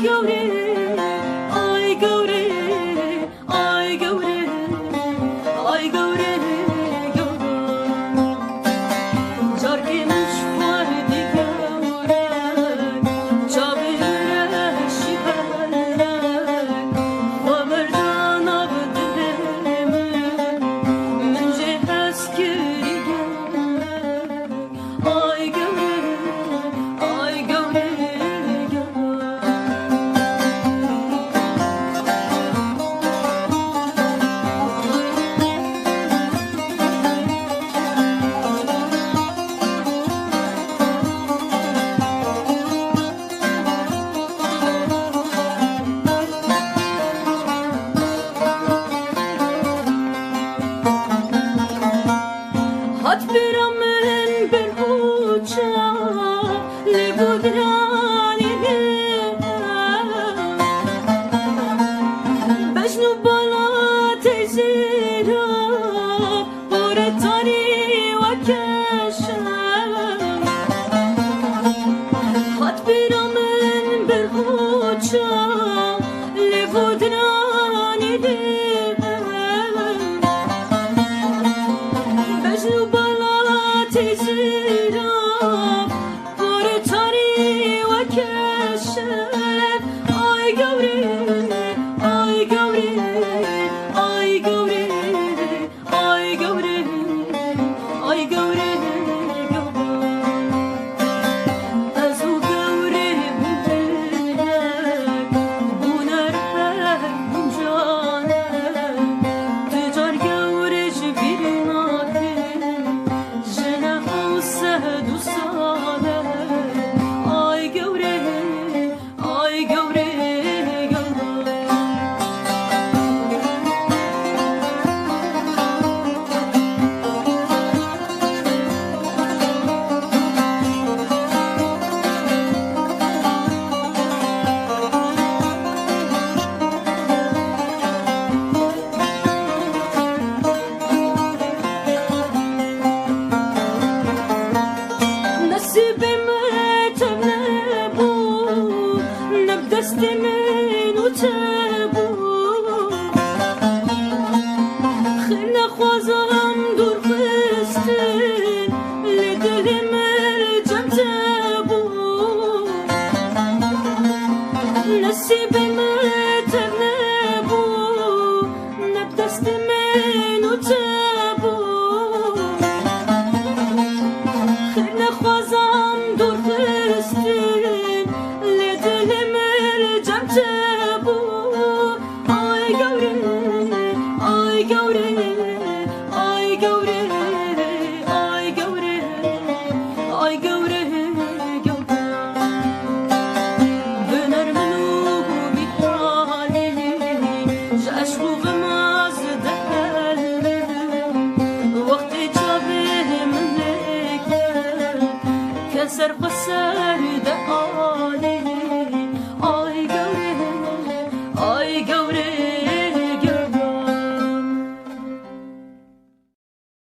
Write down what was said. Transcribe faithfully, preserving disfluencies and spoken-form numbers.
Gewre, ay gewre, ay gewre, ay gewre, gewre. Carkê min ji xwe digewre, çavê min re şî here, xwe berda nav dilê min, min jê hez kiriye. Ay gewre, ay gewre, gewre. Hat bira min bir uça li Bodranê. Bejn û bala teyzîra, pore tarî weke şev. Hat bira min bir uça li Bodranê. Bejn û bala teyzîra, pore tarî weke şev. Ay gewre, ay gewre, ay gewre, ay gewre, ay gewre, gewre. Ez û gewre bûn dilek, bûner her bûn canek, tu car gewre ji bîr nakim, ji ne hew sed û sale. Ay gewre, ay gewre, gewre. Nesîbê me tev nebû, ne bi destê min û te bû. Xêr nexwazam dûr xistin, lê dilê min li cem te bû. Nesîbê me tev nebû, ne bi destê min û te bû. Xêr nexwazam dûr xistin, lê dilê min li cem te bû. Ay gewre, ay gewre, ay gewre, ay gewre, ay gewre, gewre. Biner min û bî halî, ji eşq û xema zide helbim. Wextê çavê min lê ket, ket ser xwe ser de alî.